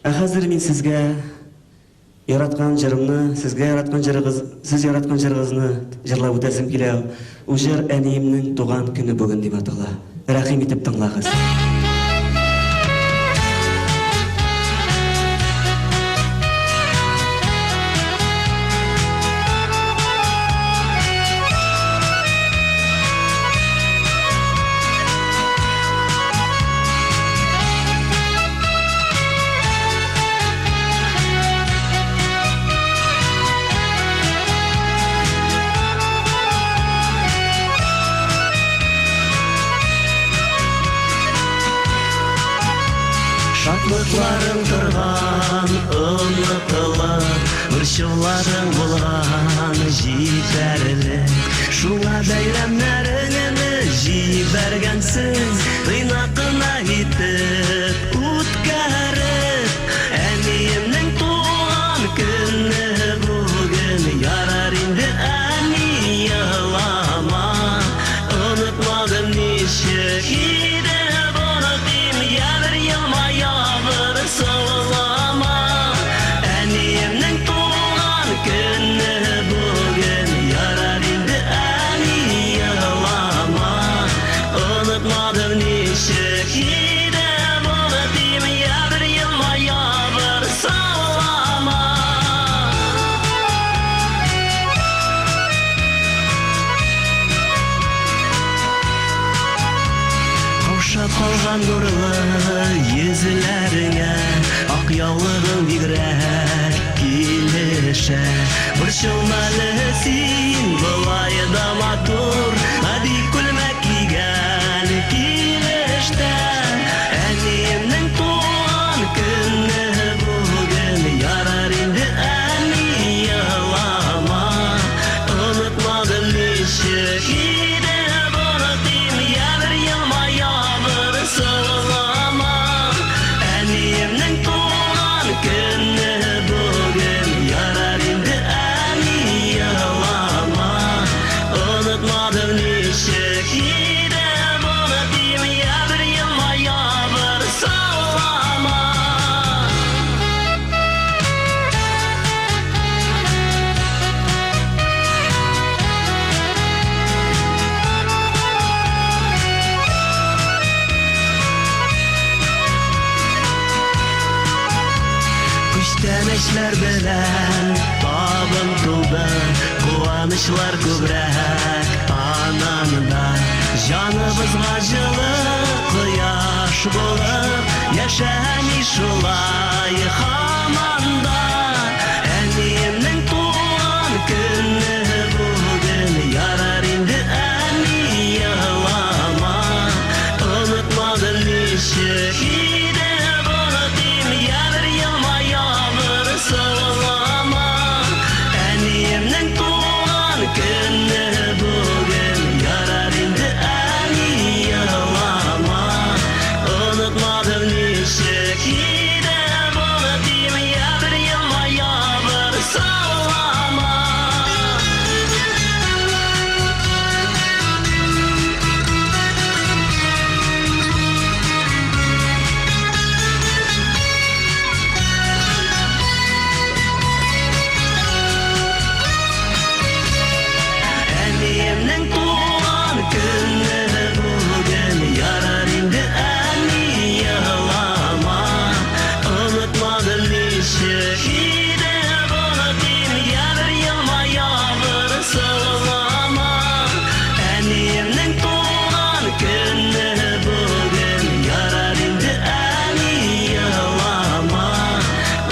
Ә хәзер мин сезгә яраткан җырымны, сезгә яраткан җырыгыз, сез яраткан җырыгызны җырлап үтәсем килә. Ул җыр Әниемнең туган көне бүген дип атала. Рәхим итеп тыңлагыз. Шатлыкларың торган онытылып, борчуларың булган җитәрлек. Шуңа бәйрәмнәреңне җибәргәнсең, тыйнак кына итеп үткәреп. Әниемнең туган көне бүген, ярар инде, әни, елама. Онытмадым ничек иде онытыйм, я бер елмая, бер саулама. Әниемнең туган көне бүген, ярар инде, әни, елама. Онытмадым ничек иде онытыйм, я бер елмая, бер саулама. Каушап калган нурлы йөзләреңә ак яулыгың бигрәк килешә. Борчылма әле син, болай да матур, гади күлмәк кигән килеш тә. Әниемнең туган көне бүген, ярар инде, әни, елама. Онытмадым ничек иде онытыйм, я бер елмая, бер саулама. Әниемнең туган көне бүген, ярар инде, әни, елама. Онытмадым ничек иде онытыйм, я бер елмая, бер саулама. Күчтәнәчләр белән табын тулды, куанычлар күбрәк ананда. Җаныбызга җылы кояш булып, яшә, әни, шулай һаман да. Әниемнең туган көне бүген, ярар инде, әни, елама. Онытмадым ничек иде онытыйм, я бер елмая, бер саулама. Әниемнең туган көне бүген, ярар инде, әни, елама. Онытмадым ничек иде онытыйм, я бер елмая, бер саулама. Әниемнең туган көне бүген, ярар инде, әни, елама. Онытмадым ничек иде онытыйм, я бер елмая, бер саулама. Әниемнең туган көне бүген, ярар инде, әни, елама.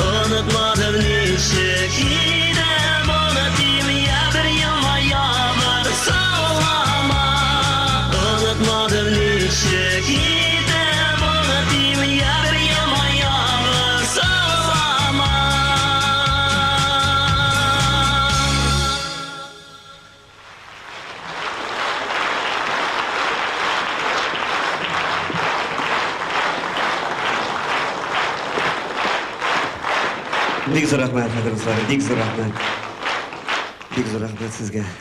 Онытмадым ничек иде онытыйм, я бер елмая, бер саулама. Онытмадым ничек иде онытыйм, я бер елмая, бер саулама. Бик зур рәхмәт, хәдер дуслар, бик зур рәхмәт. Бик зур рәхмәт сезгә.